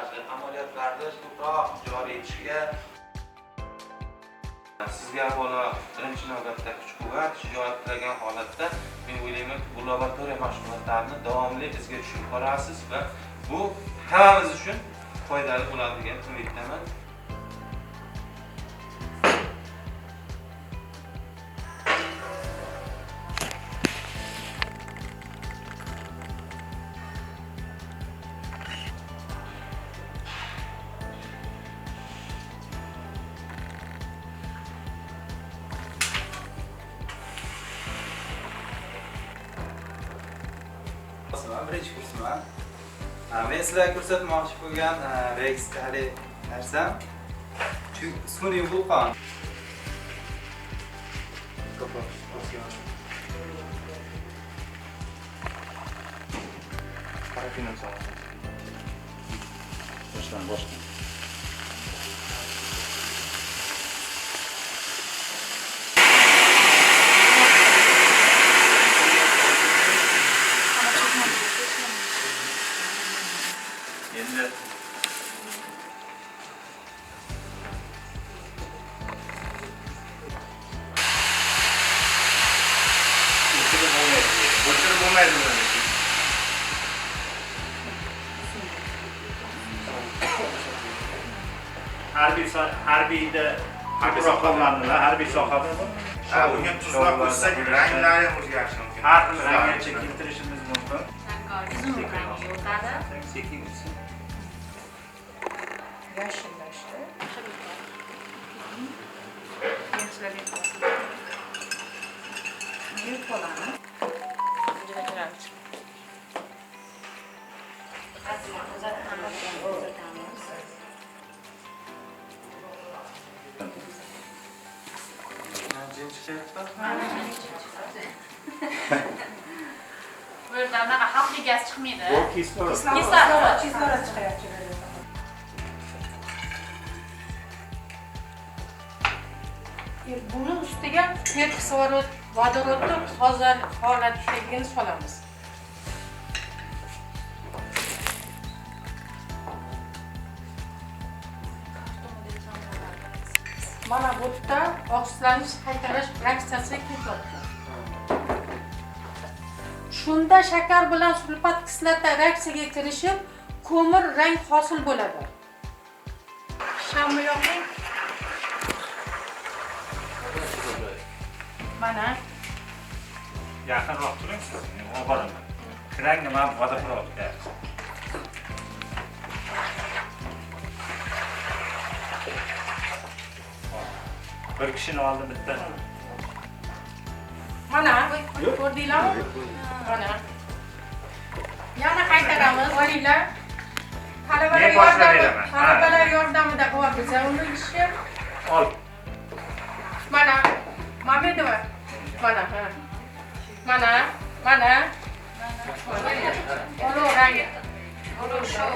mashqlarni amaliyotlarni ko'proq joriy etishga sizga avvalo birinchi navbatda kuch-quvvat, shijoat tilagan holatda men o'ylaymanki, bu laboratoriya mashg'ulotlarini davomli izga tushirib borasiz va bu hammamiz uchun foydali bo'ladi degan umiddaman. Birinchi kursman. Men sizlarga ko'rsatmoqchi bo'lgan reaksiyali narsam sun'iy vulqon. Boshdan boshdan. Endi o'chirib bo'lmaydi. O'chirib bo'lmaydi buni. Harbiyda ko'proq qo'llaniladi, harbiy sohada. Bunga tuzlar qo'shsak, ranglari ham o'zgarishi mumkin. Har xil ranggacha keltirishimiz mumkin. Uzun rangi o'tadi. Sekin o'tsin. Yashillashdi. Yeb qolamiz. Juda chiroyli chiqdi. Uzatamiz. Bu yerda anaqa xavfli gaz chiqmaydi. Bu kislorod. Kislorod. Kislorod chiqyapti. Buni ustiga perkisvorod vodorodni toza holatdagini solamiz. Mana bu yerda oqsislanish qaytarish reaksiyasi ketyapti. Shunda shakar bilan sulfat kislota reaksiyaga kirishib, ko'mir rang hosil bo'ladi. Shamni yoqing. Mana yaqinroq turing siz, men olib boraman. Kranga men vodoprovodga. Bir kishini oldi bitta. Mana ko'rdinglarmi? Mana. Yana qaytaramiz. Olinglar. Talabalar yordamida, talabalar yordamida qilyapmiz uni ishi. Ol. Mana Mamedova. Mana, ha. Mana, mana. Olov rangi. Olov shu.